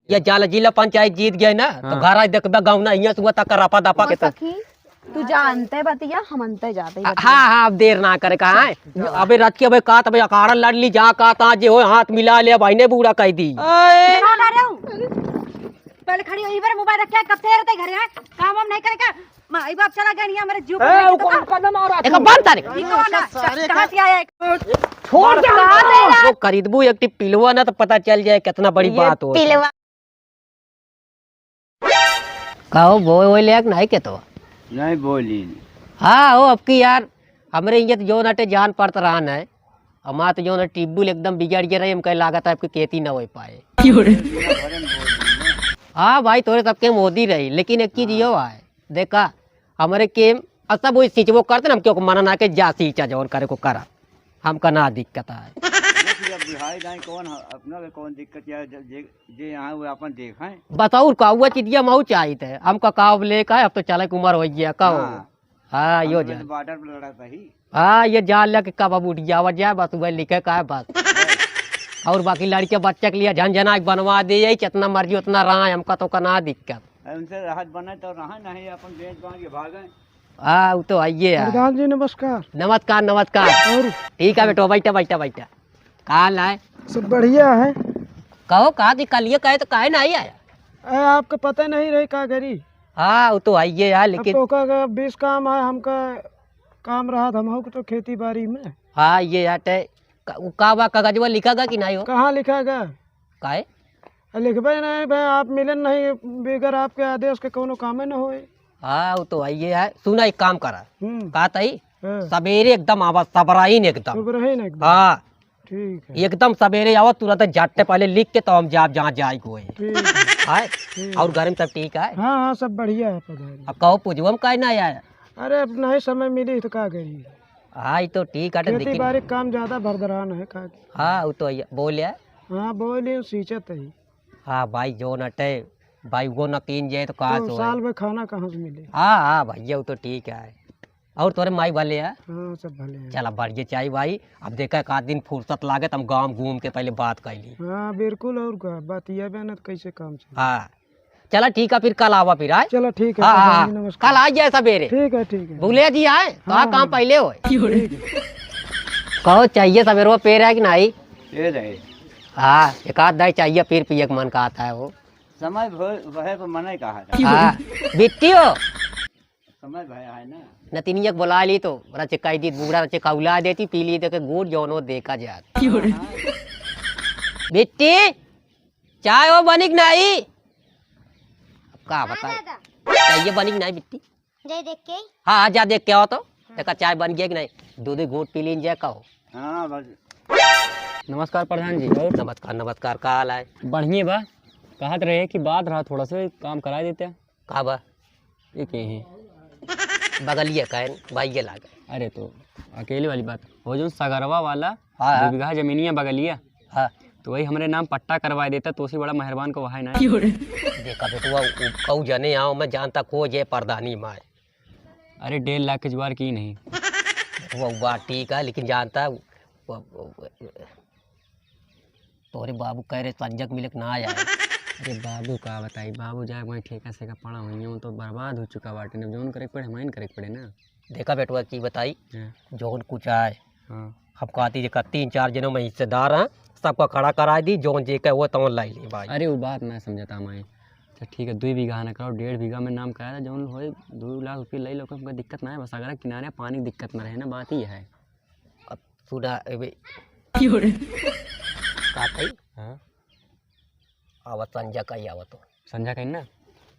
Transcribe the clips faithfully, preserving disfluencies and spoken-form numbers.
ये जाल जिला पंचायत जीत गए ना, तो हाँ। घर आज देखबे गाँव ना, हियाँ से हुआ तक रपा दपा के तो। सखी, तू जानते बतिया, हम अंते जाते ही हाँ, बतिया। हाँ, हाँ, अब देर ना करे, कहाँ है? चल, चल। अबे रच के अबे का, तबे अखाड़ा लड़ ली, जा का, ता जे हो, हाथ मिला ले, भाई ने बूढ़ा कह दी। ना, ना, रहू। पहले खड़ी हो, इधर मोबाइल रख के, कब से रहते घर है? काम वाम नहीं करे का? माई बाप चला गया, नहीं, हमारे जीव ए, को उनको तो उनका ना मारा एक तू। बंद तारे। ये कौन है? सारे कहाँ से आया है? छोड़ दे। वो खरीदबू एक टिप पिलवा ना, तो पता चल जाए कितना बड़ी ये बात हो। पिलवा। कहो, बोए वोए लेक नहीं के तो? नहीं बोली। हाँ हो, अब की यार, हमरे इज्जत जो नटे जान पड़त रहन है। हमार तो जो ना टिब्बुल एकदम बिगड़ गया रही, हमके लागत है आपकी खेती ना हो पाए। क्यों रे? हाँ भाई, तोरे सबके मोदी रही, लेकिन एक चीज यो है, देखा, हमरे के, अब सब वही सींचबो करते ना, हम क्यों मना ना के जा सींचा जौन करे को करा, हमका ना दिक्कत है। देखिए, अब बुढ़ाई जाए कौन ह-, अपना के कौन दिक्कत या ज-, जे, जे यहाँ वो अपन देखें। बस और का, हुआ चिड़िया मऊ चाहिए थे, हमका का अब लेकर, अब तो चले के उम्र हो गया, का हो? हाँ। हाँ, यो हम जा। तो बॉर्डर पर लड़ा था ही। हाँ, ये जाल लेके कब अब उठ जावा जाए, बस वही लिखे का है बस। और बाकी लड़के बच्चे के लिए झनझना के बनवा दे, यही कितना मर्जी उतना रहा है, हमका तो का ना दिक्कत। अरे उनसे राहत बने तो रहा, नहीं अपन बेच बांच के भागे। हाँ, वो तो आइए यार। प्रधान जी नमस्कार। नमस्कार, नमस्कार। और? ठीक है बेटो, बैठा, बैठा, बैठा। का हाल है? सब बढ़िया है। कहो, का कि कलिए कहे तो काहे ना आई आया? अरे, आपका पता नहीं रही का करी। हाँ, वो तो आइए यार, अब लेकिन तो का, का बीस काम है, हमका काम रहा था, हमहू के तो खेती बाड़ी में। हाँ, ये यार, ते, का, वो का बा, कागजवा लिखा गा कि नहीं हो? कहाँ लिखा गा? काहे? आ, लिखबे नहीं भाई, आप मिलन नहीं, बगैर आपके आदेश के कोनो कामे न होए। हाँ, वो तो आइए यार। सुना, एक काम करा। हम्म। का तई? हाँ। सबेरे एकदम आवा, सबराइन एकदम। सबराइन एकदम। हाँ। ठीक है। एकदम सबेरे आवा, तुरंत झट्टे पहले लिख के तो हम जाब जहाँ जाए को है। ठीक है। आए? ठीक। और घर में सब ठीक है? हाँ, हाँ, सब बढ़िया है पधारी। अब कहो, पूजवा में काहे ना आया? अरे, अब नहीं समय मिली तो का करी? हाँ, ये तो ठीक है, खेती लेकिन बाड़ी काम ज्यादा भरदरान है का? हाँ, वो तो है। बोले? हाँ, बोले, सींचत है। हाँ भाई, जो नटे, भाई, वो न कीन जाए तो कहाँ तो से होए? साल में खाना कहाँ से मिले? हाँ, हाँ भैया, वो तो ठीक है। और तोरे माई भले है? हाँ, सब भले हैं। चला, बढ़िया चाहिए भाई। अब देखा, एक आध दिन फुर्सत लागे तो हम गाँव घूम के पहले बात कर ली। हाँ, बिल्कुल, और का, बात ये बे ना तो कैसे काम चले? हाँ, चला ठीक है, फिर कल आवा फिर, आए? चला ठीक है, हाँ, हाँ, प्रधान जी, हाँ। नमस्कार। कल आ जाए सबेरे। ठीक है, ठीक है। भूले जी आए, तो हाँ, हाँ, काम हाँ। पहले होए। ठीक है। कहो, चाहिए सबेरवा पेड़ है कि नहीं? पेड़ है। हाँ, एक आध दाई चाहिए, फिर पिए के मन का आता है वो। समय भो-, वहे पर मने कहा था। हाँ, बिट्टी हो। समय भय है ना। नतिनिया के बुला ली तो रचे कह दी, बूढ़ा रचे कौला देती, पी ली देखे गुड़, जौनो देखा जात। क्यों रे? बिट्टी, चाय हो बनिक नहीं? अब का बताए? हाँ, दादा। चाय बनिक नहीं, बिट्टी? जाई देख के। हाँ, हाँ, जा देख के आओ तो। हाँ। देखा, चाय बन गया कि नहीं? दो दो घूंट पी लीन जाए, कहो। हाँ, बस। नमस्कार प्रधान जी। नमस्कार, नमस्कार, का हाल है? बढ़िया बा। कहत रहे कि बात रहा, थोड़ा सा काम करा देते। का बा? ये के हैं? बगलिया का है, भाई ये लागे। अरे तो अकेले वाली बात। वो जो सगरवा वाला हाँ, हाँ। दो बीघा जमीनिया बगलिया, हाँ। तो वही हमरे नाम पट्टा करवा देता, तो उसी बड़ा मेहरबान को वहां ना। क्यों रे? देखा बेटुआ, उ-, कऊ जने आओ, मैं जानता को जे परदानी माए। अरे डेढ़ लाख के जुआर की नहीं। वो बात ठीक है, लेकिन जानता, वो, वो, तोहरे बाबू कह रहे संजय के मिले के ना आया है। अरे बाबू का बताई, बाबू जाए वहीं ठेका से का पड़ा हुई, वो तो बर्बाद हो चुका बाटे। अब जौन करे के पड़े, हमारे करे के पड़े ना। देखा बेटुआ की बताई, हाँ। जौन कुछ आए, हाँ। हम कहती जेका तीन चार जनों में हिस्सेदार हैं, सबका खड़ा करा दी, जौन जे कहे वो तौन लाई ली भाई। अरे वो बात ना समझता मैं। अच्छा ठीक है, दो बीघा ना कराओ, डेढ़ बीघा में नाम कराया था, जौन होए दो लाख रुपये ले लो, हमको दिक्कत ना है, बस अगर किनारे पानी की दिक्कत ना रहे ना, बात ही है। अब सुना, एबे। क्यों रे? का कही? हाँ? आवत संजय का ही आवत हो। संजय का ही ना?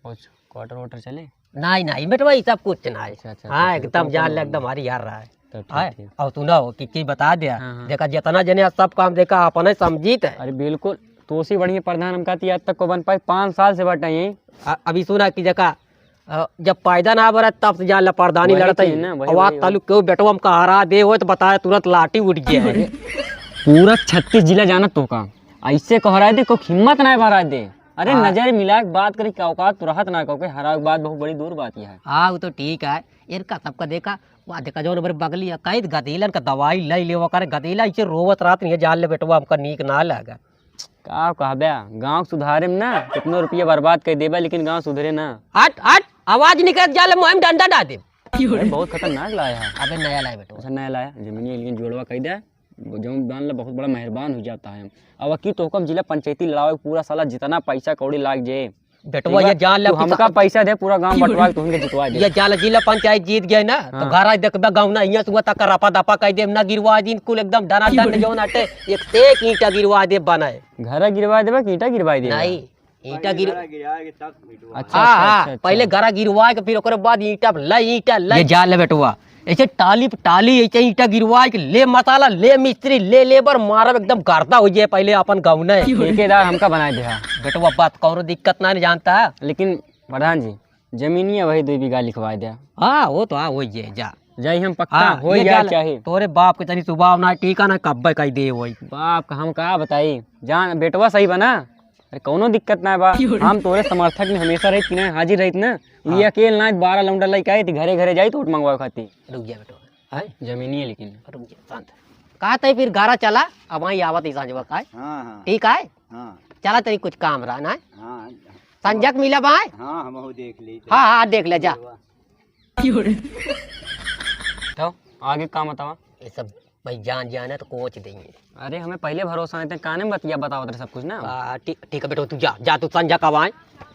कुछ quarter वर्टर चले? नहीं, नहीं, बेटवा, ये सब कुछ नहीं। अच्छा, अच्छा, हाँ, अच्छा, एकदम तो जान ले, एकदम हमारी यार रहा है। तो ठीक, हाँ, ठीक। और सुना हो कि, कि बता दिया, हाँ, हाँ। देखा, जितना जने सब काम देखा, अपने समझी थे। अरे बिल्कुल, तो उसी बढ़िया प्रधान हम कहती आज तक को बन पाए, पाँच साल से बटा यहीं। अ-, अभी सुना कि देखा, अ, जब पैदा ना बरत, तब से जान ला परदानी वही लड़त चीज ही। ना, वही, और वही, तालुक वही। केहू बेटवा हमका हरा दे होए, तो बताए तुरंत लाठी उठ गया है। अरे, पूरा छत्तीस जिला जानत तो का, ऐसे कहरा दे, कोई हिम्मत ना भरा दे। अरे, हाँ। नजर मिला के बात करी, का औकात तो रहत ना, क्योंकि हरा के बाद बहुत बड़ी दूर बात यह है। हाँ, वो तो ठीक है। इनका सबका देखा, वह देखा, जौन हमरे बगली है, कई गदेलन का दवाई ले लेवा करे, गदेला ऐसे रोवत रहत नहीं है, जान ले बेटवा, हमका नीक ना लगा। का कहबे, गाँव सुधारे में ना कितनो रुपया बर्बाद कर देबे, लेकिन गाँव सुधरे ना। हट, हट, आवाज निकल जाले, मुँह में डंडा डाल दे। अरे, बहुत खतरनाक लाया है। अबे नया लाया बेटवा। अच्छा, नया लाया, जमीनिया लेकिन जोड़वा कह दे, जौन जान ले बहुत बड़ा मेहरबान हो जाता है। अब की तो हुकम जिला पंचायती लड़ावे, पूरा साला जितना पैसा कौड़ी लाग जाए, बेटवा, ठीक बा? ये जान ले तू कि हमका सा- पैसा दे, पूरा गांव बंटवा के तुहन के जितवा दे। ये जान ले, जिला पंचायत जीत गए ना, तो हाँ। घर आज देखबे गाँव ना, हियां से हुआ तक रपा दपा कह दे, ना गिरवा दिन कुल एकदम डना डन जौन हटे, एक से एक ईंटा गिरवा दे बनाए। घर गिरवा देबे कि ईंटा गिरवा देबे? नहीं, ईंटा गिर- गिरा के तब मिटवा। अच्छा, हाँ, अच्छा, हाँ, अच्छा, अच्छा। पहले घरा गिरवा के फिर ओकरे बाद ईंटा लै, ईंटा लै। ये जा ले बेटवा, ऐसे टाली पे टाली, ऐसे ईंटा गिरवा के ले मसाला, ले मिस्त्री, ले लेबर, मारब एकदम गर्दा हो जाए पहले अपन गाँव ने। ठेकेदार हमका बनाए दे, हाँ। बेटवा बात कौनो दिक्कत ना, नहीं जानता। लेकिन प्रधान जी, जमीनिया वही दो बीघा लिखवा दे। हाँ, वो तो हाँ, वही है, जा। जाई हम पक्का, हाँ, हो ये जाए जा ले। चाहे। तोरे बाप के तनी स्वभाव ना ठीक है ना, कब्बे कही दे वही। बाप का हम का बताई, जान बेटवा सही बना, अरे, कौनो दिक्कत ना बा। क्यों रे? हम तोरे समर्थक में हमेशा रहित कि ना, हाजिर रहित ना। हाँ। ये अकेल ना, बारह लौंडा लइके आइत, घरे घरे जाइत वोट मंगवावे खातिर। रुक जा बेटवा। हैं? जमीनिया लेकिन। रुक जा, शांत। का तई फिर घरा चला, अब वहीं आवत ही सांझवा का है। हाँ, हाँ। ठीक है? हाँ। चला तनी कुछ काम रहा ना। हाँ। संजक मिला बा है? हाँ, हम वो देख ली। हाँ, हाँ, देख ले जा। क्यों रे? तो आगे का बतावा? ये सब भाई जान जाए ना तो कोच देंगे। अरे, हमें पहले भरोसा नहीं था, काने में बतिया बतावत रहे सब कुछ ना। आ, ठीक, ठीक है बेटो, तू जा, जा तू संझा कब आए।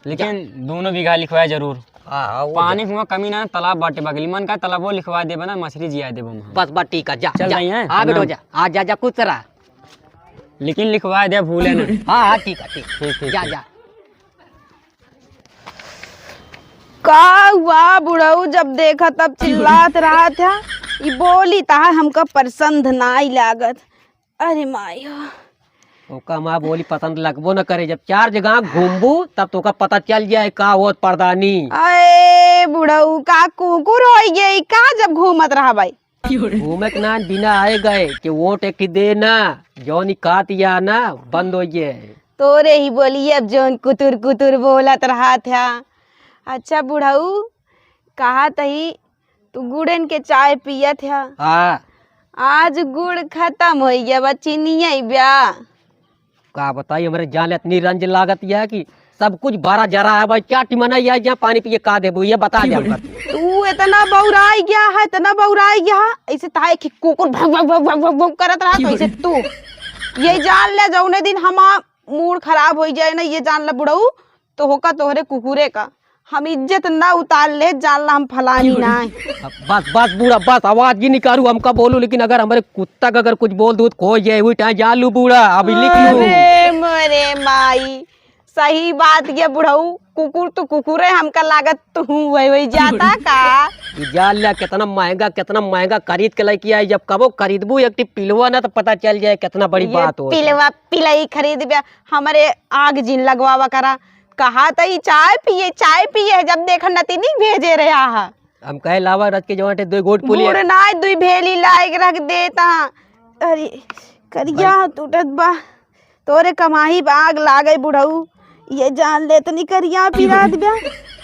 लेकिन जा। दोनों बीघा लिखवाए जरूर। हाँ, हाँ, वो पानी जा। हुआ कमी ना, तालाब बाटे बगली, मन का तालाबो लिखवा देबे ना, मछली जिया देबो हम। बस, बस, ठीक है, जा, चल जा। रही हैं? हाँ बेटो, प्रणाम। जा, हाँ, जा, जा, कुछ रहा। लेकिन लिखवा दे, भूले ना। हाँ, हाँ, ठीक है, ठीक। ठीक, ठीक, जा, ठीक। जा। का हुआ बुढ़ऊ, जब देखा तब चिल्लात रहत है। ई बोली तहार हमका पसंद नाई लागत। अरे माई हो। ओका माँ बोली पसंद लगबो न करे, जब चार जगह घूमबू तब तोका पता चल जाए का होत परदानी। अरे बुढ़ऊ, का कुकुर होई गई का जब घूमत रहबै? घूमे के नाम बिना आए गए कि वोट एक ठे दे ना, जौन ही कात या ना बंद हो गए। तोरे ही बोली अब जौन कुतुर कुतुर बोलत रहत है। अच्छा बुढ़ऊ, कहत ही तू गुड़न के चाय पियत है। हाँ। आज गुड़ खतम हो गया बा, चीनिया ही ब्या। का बताई, हमरे जान ले इतनी रंज लागत यह कि सब कुछ भरा जरा है भाई, क्या टिमना यह जहाँ पानी पिए का देबू, ये बता दे हमका। तू इतना बौराई गया है, इतना बौराई गया है, ऐसे ताए कि कुकुर भौं, भौं, भौं, भौं, भौं, भौं करत रहा, तो ऐसे तू ये जान ले, जौने दिन हमार मूड खराब हो जाए ना, ये जान ले बुढ़ऊ, तो होका तोहरे कुकुरे का। हम इज्जत ना उतार ले, जान ला हम फलानी ना है। बस, बस बूढ़ा, बस आवाज ही निकालू, हमका बोलू, लेकिन अगर हमरे कुत्ता का अगर कुछ बोल दूँ तो खो जाए, वही टाइम जान लू बूढ़ा, अभी लिख लू। अरे मोरे माई, सही बात ये बुढ़ऊ, कुकुर तो कुकुरे हमका लागत, तू वही वही जाता का? ई जान ला कितना महंगा, कितना महंगा खरीद के लेके आई, जब कबो खरीदबू एक ठी पिलवा ना तो पता चल जाए कितना बड़ी ये बात हो। पिलवा पिलई खरीद बे, हमरे आग जिन लगवावा करा। कहा त ई चाय पिए, चाय पिए, जब देखा नतिनी भेजे रहा है। हम कहे लावा रच के जवाटे दो घोट पुलिए। गुड़ नाय दुई भेली लाइक रख देता। अरे करिया भाई। टूटत बा। तोरे कमाही बा आग लागे बुढ़ऊ। ये जान ले तनी करिया पिरात बा।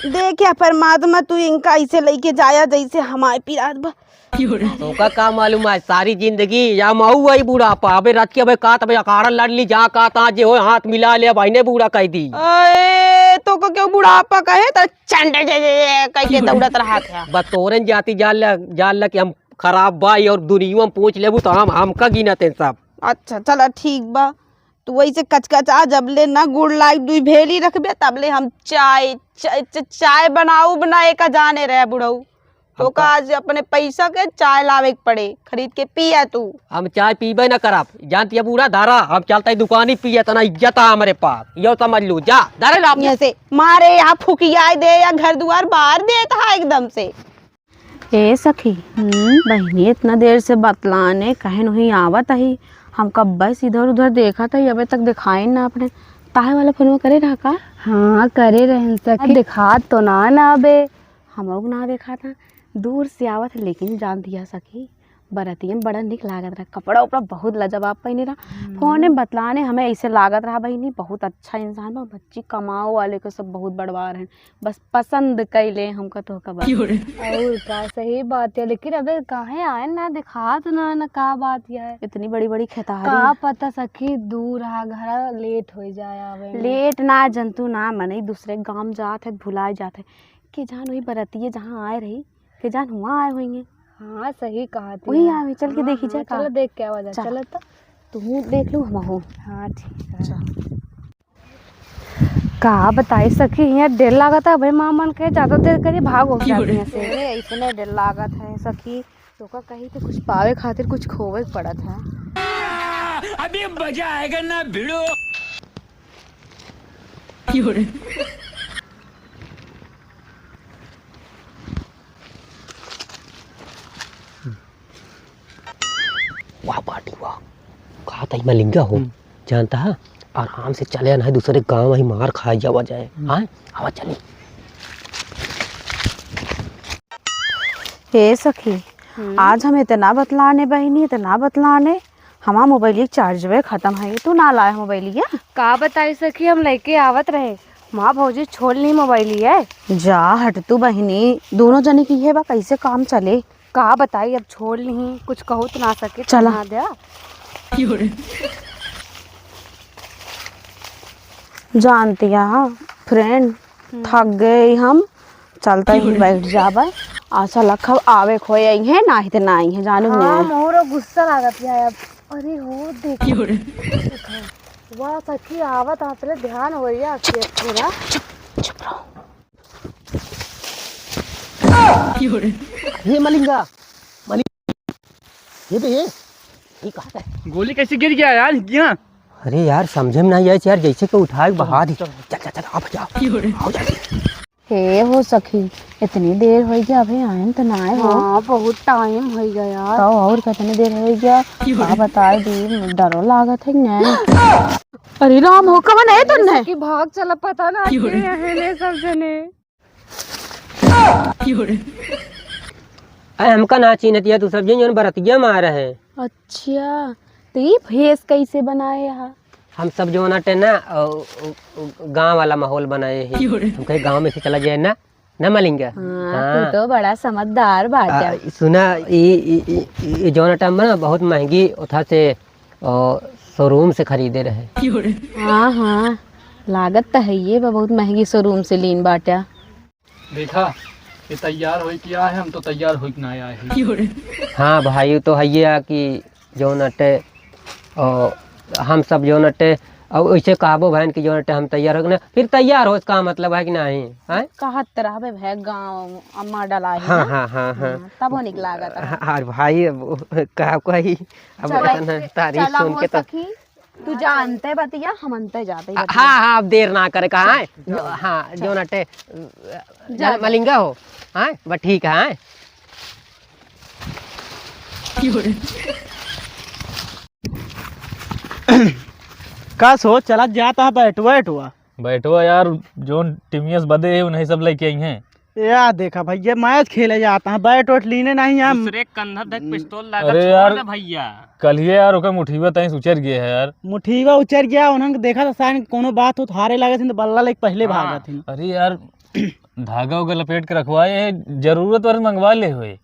देखा परमात्मा तू इनका ऐसे लेके जाया जैसे हमारे पिरात बा। तोका का मालूम है, सारी जिंदगी या मऊ आई बुढ़ापा। अबे रच के अबे का तबे अखाड़ा लड़ ली, जा का ता जे हो हाथ मिला ले, भाई ने बूढ़ा कह दी। अरे, तोका क्यों बुढ़ापा कहे? तो चंड जे, जे, जे कह के दौड़त रहा था। बस तोरन जाति जान ल, जान ल कि हम खराब बाई और दुनिया में पूछ लेबू तो हम, हमका गिनत हैं सब। अच्छा, चला ठीक बा। तू वैसे कचकचा जबले ना गुड़ लाई दुई भेली रखबे, तबले हम चाय, च-, च-, चाय बनाऊ बनाए का जाने रहे बुढ़ऊ। तो हमका का आज अपने पैसा के चाय लावे के पड़े, खरीद के पिया तू। हम चाय पीबे ना करब, जानती है बूढ़ा धारा, हम चलता ही दुकानी पिए, इतना इज्जत है हमारे पास, यो समझ लू, जा, धारे ला अपने। ऐसे मारे यहाँ फुकियाए दे या घर दुआर बार देता है एकदम से। ए सखी, हम्म? बहिनी इतना देर से बतलाने कहे नहीं आवत ही, हम कब्बे से इधर उधर देखत ही, अबे तक दिखाई ना अपने। ताहे वाला फोनवा करे रहा का? हाँ, करे रहन सखी। दिखात तो ना ना अबे। हमहू के ना देखा था, दूर से आवत है, लेकिन जान दिया सखी, बरतिया में बड़ा निक लागत रहा, कपड़ा उपड़ा बहुत लाजवाब पहिने रहा। हम्म। फोन में बतलाने हमें ऐसे लागत रहा बहिनी, बहुत अच्छा इंसान बा, बच्ची कमाओ वाले के सब बहुत बड़वार हैं, बस पसंद कैले हमका तोहका बा। और का, सही बात है, लेकिन अबे काहे आए ना, दिखात ना, ना का बात है? इतनी बड़ी बड़ी खेतहारी। का पता सखी, दूर हा घर, लेट हो जाए आवे में। लेट ना जनतू ना मनई, दूसरे गांव जात है, भुलाए जात है। के जान वही बरतिये जहाँ आए रही, के जान हुआ आए होइहैं। हाँ, सही कहा थी। वही आवे, चल के हाँ, देखी हाँ, जाए का। चलो देख के आवा जाए, चल। चलो तो। तू देख लू, हम हो। हाँ, ठीक है। चल। का बताई सखी, हियाँ डेर लागत है भाई, माँ मन के ज्यादा देर करी भागो जाती है से। अरे, इतने डेर लागत है सखी, तोका कही तो कुछ पावे खातिर कुछ खोवे के पड़त है। अभी मजा आएगा ना भिड़ो। वाह बाटी वाह, कहा था मलिंगा हो, हम्म। जानता है, आराम से चले ना, दूसरे गांव ही मार खा जावा जाए। हम्म। हाँ, आवा चली। हे सखी, हम्म। आज हम इतना बतलाने बहिनी, इतना बतलाने, हमार मोबाइल के चार्जवे खत्म है, तू ना लाए मोबाइलिया? का बताई सखी, हम लेके आवत रहे, माँ भौजी छोड़ ली मोबाइलिया। जा हट तू बहिनी, दोनों जने की है बा, कैसे काम चले? का बताई, अब छोड़ ली, कुछ कहू तो ना सके, चला। ना द्या। जानती है friend, हम्म। थक गए हम, चलता ही बैठ जाबे। आशा लखब आवे खोए आई है, ना ही ते ना आई है, जानू हाँ, ने। मोरो गुस्सा लागत है अब। अरे हो, देखो। वाह, सखी आवत, आप ले ध्यान हो या चुप, चुप, पूरा। चुप, चुप रहो। ये मलिंगा, मलिंगा, ये बे, ये, ये कहाँ है? गोली कैसे गिर गया यार, यहाँ? अरे यार, समझे में नहीं आया यार, जैसे कि उठाए के बहार ही। चल, चल, चल, चल, आओ भैया, आओ जल्दी। हे हो सखी, इतनी देर हो गया, अबे आयन तो ना आए हो। हाँ, बहुत time हो गया यार। तो और कितनी देर हो गया? का बताए दी, डरो लागत है कि नहीं? अरे राम हो, कवन है तन्ने? सखी भाग चला, पता ना के रहे ले सब जने। अरे हमका ना चीन्हत या तू सब जन, जौन बरतिया में आ रहे। अच्छा, तो ये भेष कैसे बनाए हा? हम सब जौन अटे ना, अ, अ, अ, गाँव वाला माहौल बनाए हैं। हम कहे गाँव में से चला जाए ना, ना मलिंगा। हाँ, हाँ। तू तो बड़ा समझदार बाटा। आ, सुना, ई, ई, ई, ई जौन अटे हम ना बहुत महंगी उठा से, अ, showroom से खरीदे रहे। हाँ, हाँ, लागत तो है ये बा, बहुत महंगी showroom से लीन बाटा। देखा, ये तैयार होई के आए हैं, हम तो तैयार होई के ना आए हैं। हाँ भाई, वो तो है ये है कि जौन अटे, ओ, हम सब जौन अटे, और वैसे कहबो भाई कि जौन अटे हम तैयार हो के ना, फिर तैयार हो, इसका मतलब है कि नहीं, हैं? कहत रहबे भाई, गाँव अम्मा डला है हाँ, ना? हाँ, हाँ, हाँ। हाँ, तब वो निकला गया था। हाँ, अरे भाई, अब वो का कोई, अब चला, ऐसा ना, तारीफ चला सुन हो के तो सखी। तू जानते बतिया, हम अंते जाते ही आ, बतिया। हाँ, हाँ, अब देर ना करे, कहा है? चल, चल, हाँ, चल। जो नटे, जा, जा। मलिंगा हो, हाँ, बस ठीक है, हाँ। का सो चलत जाता है बैठुआ, बैठुआ? बैठुआ यार, जोन टिमियस बदे है, उन्हें सब लेके आई हैं। या देखा भैया, match खेले जाता है, bat वैट लीने नहीं हम। दूसरे कंधा तक pistol लगा अरे छोड़ यार, दे भैया। कल ही यार, ओकर मुठीवा तहीं से उचर गया है यार। मुठीवा उचर गया, उन्हन देखा था शायद कोनो बात हो, हारे लगे थे तो बल्ला लेके पहले हाँ। भागा थे। अरे यार, धागा उगा लपेट के रखवाए हैं, जरूरत वाले मंगवा ले हुए,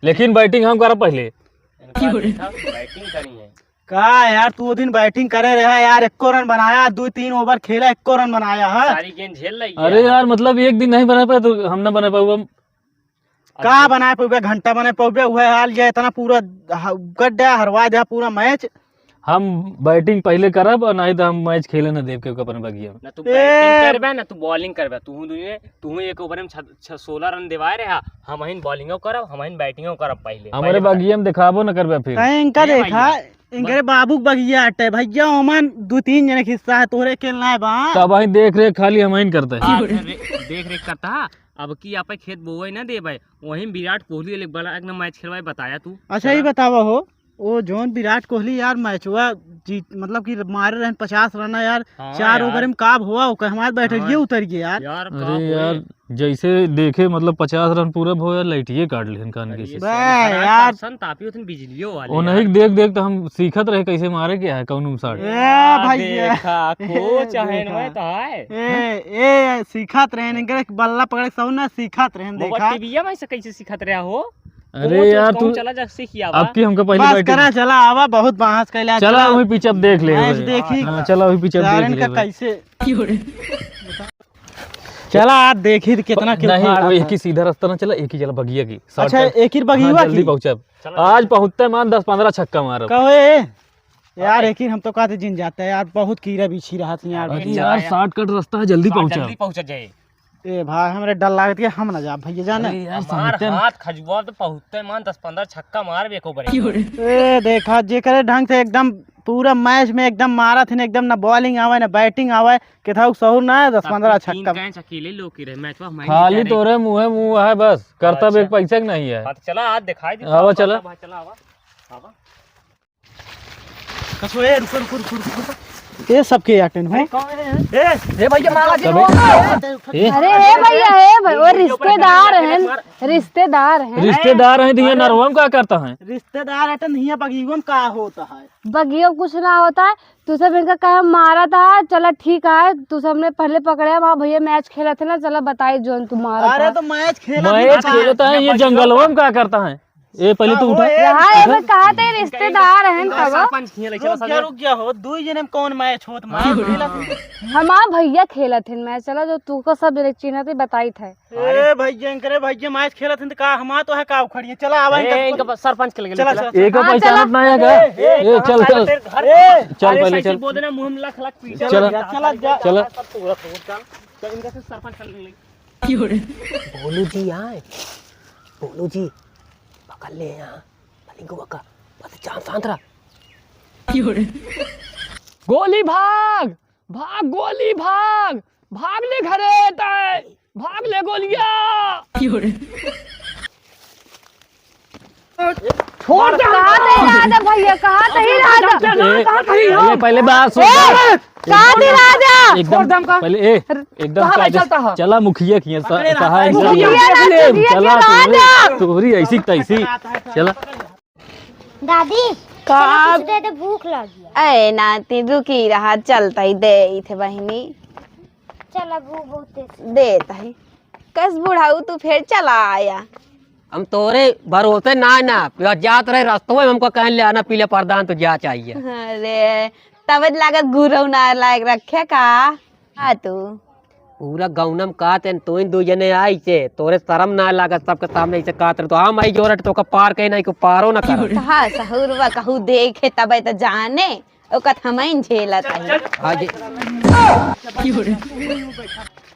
लेकिन batting हम करब पहले। इनका देखा, batting करी है। का यार, तू वो दिन batting करे रहा यार, एको run बनाया, दो तीन over खेला, एको run बनाया है। सारी गेंद झेल रही है अरे यार। यार, मतलब एक दिन नहीं बना पाए तो हम ना बना पाऊँ। का बना पाऊबे, घंटा बना पाऊबे, वह हाल ये इतना पूरा ह-, कर दिया, हरवा दिया पूरा match। हम batting पहले करब और नहीं तो हम match खेले ना देव के अपन बगिया में। ना तू ए! Batting करबे, ना तू bowling करबे। तू दुनिया, तू एक over में छ-, छ-, सोलह run देवाए रहा, हम हिन bowling करब, हम हिन batting करब पहले। हमारे पहले बता। बगिया में दिखाबो ना करबे फिर। तैं इनका ए देखा, भैया। इनकरे बाबू के बगिया अटे भैया, ओमन दो तीन जने के हिस्सा है, तोहरे अकेले ना है बा। तब वहीं देख रेख खाली हम ही करते हैं। हाँ, रे-, देख रेख करता है। अब की आपे खेत बोवे ना देबे, वहीं विराट कोहली एक बड़ा एक ना match खेलवाए, बताया तू। अच्छा, ये चला। बतावा हो, वो जौन विराट कोहली यार मैचवा जीत, मतलब कि मारे रहन पचास रन यार, हाँ चार यार। Over में का हुआ, ओकर हमार बैठक हाँ। ये उतर गया यार। यार, का अरे होए? यार, जैसे देखे, मतलब, पचास रन पूरा भो यार, लाइटिये काट लेहन कान के अरे, से। बे, हराम यार। संतापी होतन बिजलियों वाले ओ यार। नहीं, देख, देख, तो हम सीखत रहे कैसे मारे के है, कौन उम साट। ए, आ, भैया। देखा, ए, कोच है देखा। इनमें तो है। ए, ए, सीखत रहे, इनके बल्ला पकड़े के सब ना सीखत रहे, वो देखा। टीवीया में से कैसे सीखत रहे हो? अरे कोच, यार, कोच, तू चला जा, सीख आवा। अब की हमका पहले बस बैठे करा, चला आवा, बहुत बहस कैला, चला, चला। वही पिचअप देख ले मैच भाई। देखी। हाँ, चला, वही पिचअप यार, देख इनका ले भाई। कैसे? चला, आज देखी तो कितना ब-, क्यों नहीं, फाड़ा वो था। एक ही सीधा रास्ता ना चला, एक ही चला बगिया की, अच्छा, shortcut। एक ही बगिया हाँ, जल्दी की? पहुँचब। चला। आज पहुँचते मान दस पन्द्रह छक्का मारब। कहो ए, यार, अरे। एक ही हम तो कहते जिन जाते हैं यार, बहुत कीड़ा बिछी रहा था यार, अरे भैया। यार, shortcut रास्ता है, जल्दी हाँ, पहुँचब। जल्दी पहुँच जाए। ए भाई, हमरे डर लागत के हम ना जाब भैया जाने। अरे यार, हमार समझते ना। हाथ खजुआ तो पहुँचते मान दस पन्द्रह छक्का मारब एको बरे। ए देखा, जेकरे ढंग से एकदम पूरा मैच में एकदम मारत है, एकदम ना bowling आवे ना batting आवे, केथाऊ सहूर ना है, दस पन्द्रह छक्का। कैच अकेले लोग की रहे, मैचवा हमारे खाली जीता रहे। तोरे मुँहे मुँह है बस, करतब अच्छा। एक पैसा के नहीं है। हाँ, तो चला, आज दिखाई दे आवा, साफ चला। बात है, चला, आवा, आवा। कसो, ए, रुको, रुको, रुको, रुको, रुको। ए, सबके याटेन हो। अरे, कौन है? ए, ए, भैया, मामा जी, तबे? हो। ए? अरे, ए, भैया, ए, भाई, वो रिश्तेदार हैं, रिश्तेदार हैं। रिश्तेदार हैं, तो ये नरवा में का करता है? रिश्तेदार है, तो नहीं है, बगियो में का होता है? बगियो में कुछ ना होता है, तू सब इनका कहे मारा था, चला ठीक है, तू सब ने पहले पकड़े, वहाँ भैया मैच खेलत है ना, चला बताई जोन तू मारा अरे था। तो मैच खेलत मैच है, खेलता है, ये जंगलवा में का करता है? ए, पहिले तू उठा। यहाँ एगो कहा थे रिश्तेदार हैं रुक जा, तब। सरपंच खिया ले, चला रुक जा, सरपंच। रुक जा हो, दुई जने में कौन मैच होत, मार खेला। हमार भैया खेलत हैं मैच, चला जो तू को सब जने चिन्हत है, बताइत है। ए भैया, इनकरे भैया मैच खेलत हैं तो का हमार तो है का उखड़िए, चला आवा ए, इनका इनका सरपंच के लगे चला, चला। चला। एक हाँ, पहचानत चला। ना है का? ए, ए, ए, कहाँ चल, का चल। तेरे घर ए, चल अरे, पहले सही चल। बोल देना, मुंह में लख लख पीछे चला, चला, चला। चला। चल, इनका से सरपंच के लगे। बोलू जी आए, बोलू जी, पकड़ ले यहाँ, मलिंगवा का, बस जान शांत रहा। गोली भाग, भाग गोली भाग, भाग ले घरे तय, भाग ले गोलिया। छोड़ दे। कहाँ थे राजा भैया, कहाँ थे राजा? ए, पहले, पहले बात सुन। ए, कहाँ थे राजा? एकदम छोड़ दे हमका। पहले, ए, एकदम कहाँ कायदे से चलता है? चला मुखिया की, स-, पकड़े कहा रहा है। मुखिया ना, मुखिया चला के तू, राजा। तोहरी ऐसी तैसी। चला। दादी, का? चलो कुछ दे दे, भूख लगी है। ए नाती, रुकी रहा, चलता ही दे इथे बहिनी। चल, अब वो बहुत तेज। देत ही। कस बुढ़ऊ, तू फिर चला आया। हम तोरे भरोसे ना, ना, जात रहे रस्तवे में हमको कहन ले आना, पीले प्रधान तो जा चाहिए। अरे, तब लागत गुरौ ना लायक रखे का? हाँ तू। पूरा गौनम का तेन तोइन दो जने आई से, तोरे शर्म ना लागत सबके सामने ऐसे कात रहे, तो हम आई जोरट तो का पार कहीं नहीं को पारो ना कर। हाँ, सहूरवा कहू देखे तबे तो जाने। ओकत हमइन झेलत हई। हाँ जी।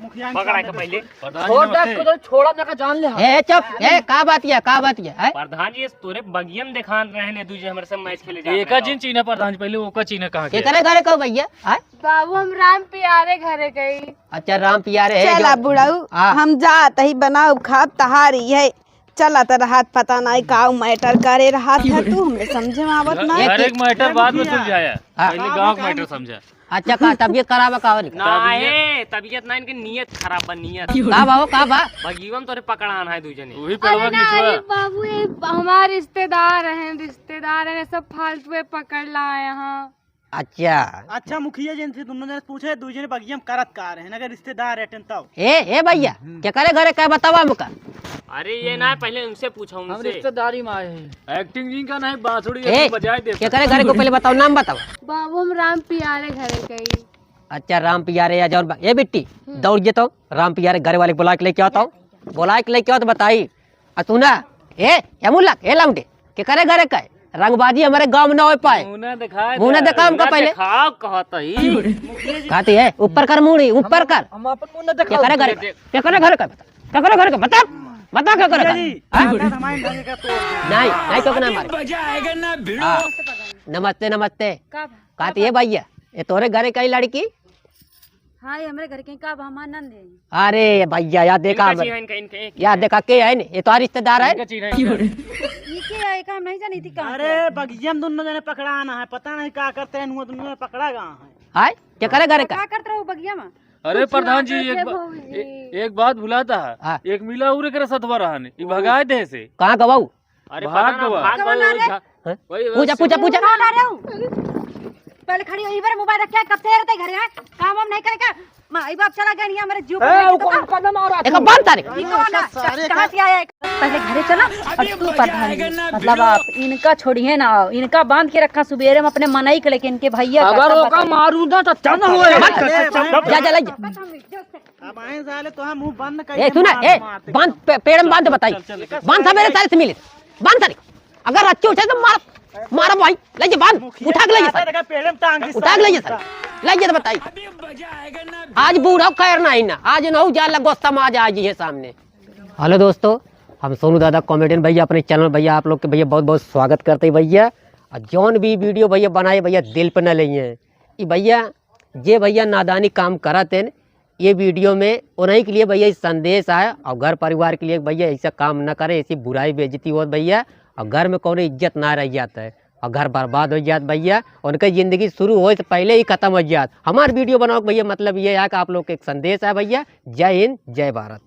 पकड़ा के पहले। छोड़ दे, इसको तो छोड़ा ना का जान ले। ए, चुप। ए, का बात ये, का बात ये, हैं? प्रधान जी, इस तोरे बगियम देखान रहे ने, दूजे हमरे से मैच खेले जात एका रहे जिन हो। चीन्हे प्रधान जी, पहले ओका चीन्हे कहाँ के? केकरे घरे कहो भैया, हैं? बाबू, हम राम पियारे घरे गई। अच्छा, राम पियारे है चला जो। बुढ़ऊ, हाँ। हम जात ही बनाओ खाब तहारी है। चला त रहत पता नाई का मैटर करे रहत है तू, हमरे समझे में आवत ना। एक, हर एक मैटर बाद में सुलझाया, हाँ। पहले गाँव का मैटर समझा। अच्छा, का तबीयत खराब है का हो? नाहीं, तबीयत ना, इनके नियत खराब बा, नियत। का बा हो, का बा? बगियवा में तोरे पकड़ान है दू जने। वही अरे पड़वा ना, निचवा। अरे बाबू, ये हमारे रिश्तेदार हैं, रिश्तेदार हैं, सब फालतू में पकड़ लाए हैं। अच्छा। अच्छा मुखिया जी, इनसे दोनों जने पूछे, दू जने बगिया में करत का रहे, अगर रिश्तेदार रहते तब। ए, ए भैया, हम्म। केकरे घरे का बतावा हमका? अरे ये ना, पहले उनसे पूछो, हम उनसे। रिश्तेदारी में आए हैं। Acting जी का नहीं, बांसुरी ए, ऐसे बजाए दे। केकरे घरे को पहले बताओ, नाम बताओ। बाबू, हम राम पियारे घरे गई। अच्छा, राम पियारे या जौन बा-, ए बिट्टी, हम्म। दौड़ जे तो, राम पियारे घरे वाले बुला के लेके आओ तो, बुला के लेके आओ तो बताई। आ तू ना, ए, ए मुल्ला, ए लौंडे, केकरे घरे का है? रंगबाजी हमरे गाँव में ना हो पाए। मुंह ना दिखाए मुंह ना दे। दिखाओ हमका मुंह ना पहले। दिखाओ कहत ही। कहती है, ऊपर कर मुड़ी, ऊपर कर। हम अपन मुंह ना दिखाओ। केकरे घरे का? केकरे घरे का बता? केकरे घरे का बता? बता केकरे का? जी, हाँ? ताकत हमारे ढंग का तोड़ दे। नहीं, नहीं तो ना मारे। मजा आएगा ना भिड़ो। हाँ। नमस्ते, नमस्ते। का बा? कहती है भैया, ये तोरे घरे का ही लड़की? हाँ, ये हमरे घर के का बा, हमार नंद है। अरे भैया, या देखा इनका हमरे। चीन्हा, इनका, इनका, एक या देखा के है ने? ये तो रिश्तेदार है। इनका चीन्हा, इनका। ये के है? एका हम नहीं जानी थी कहाँ अरे, के है। बगिया में दोनों जने पकड़ाना है, पता नहीं का करते हैं, वो दोनों जने पकड़ा गया है। हाय, केकरे घरे का? का करत रहो बगिया में? अरे कुछ प्रधान ना जी, एक करके बा-, भौजी। ए-, एक बात भुलाता है। हाँ। एक मिला उरे करे सथवा रहन, ई हाँ। भगाए दे से। कहाँ गवाऊ? अरे भाग पता ना, गवा। भाग कौन गवा, आ रे? वही झा-, हैं? वही, वही पूजा, पूजा, पूजा। कौन आ रे हो? पहले खड़ी हो, इधर मोबाइल रखे, कब से रहते घरे हैं? काम वाम नहीं करेगा? माई बाप चला गया, नहीं हमारे जीव ए, पर वो तो कौन कदम आ रहा एक था? बंद तारे। ये कौन है? सारे कहाँ का से आया है? पहले घरे चला। और तू प्रधान जी, मतलब आप इनका छोड़िए ना, इनका बांध के रखा, सुबेरे में अपने मनई के लेके इनके भैया का अगर सब ओका बताइए। मारू ना तो चंद होए। मत कर, जा, जा, ले जा। अब आए साले तो हम मुंह बंद ए, करके सुना, मार ए, मारते बांध, एकदम। पे-, पेड़ में बांध बताई। चल, चल, चल। बांध था मेरे सारे से मिले। बांध सारे। अगर अच्छे उठे तो मार, मार भाई। ले जा, बांध। उठा के ले जा सारे। देखा, पेड़ में टांग के उठा के ले जा सारे। ले जा तो बताई। आज बूढ़ा खैर नहीं ना। आज नहु जा लगो समाज आज ये सामने। हेलो दोस्तों, हम सोनू दादा कॉमेडियन भैया अपने चैनल भैया आप लोग के भैया बहुत बहुत स्वागत करते हैं भैया। और जौन भी वीडियो भैया बनाए भैया दिल पे न लेइए। ई भैया, जे भैया नादानी काम करत हैं, ये वीडियो में उन्हीं के लिए भैया ई संदेश आए और घर परिवार के लिए भैया ऐसा काम न करें, ऐसी बुराई बेइज्जती होत भैया, और घर में कौनो इज्जत ना रह जाता है और घर बर्बाद हो जात भैया, उनके जिंदगी शुरू होए से पहले ही खत्म हो जात। हमार वीडियो बनाओ के भैया मतलब ये है कि आप लोग के एक संदेश है भैया। जय हिंद, जय भारत।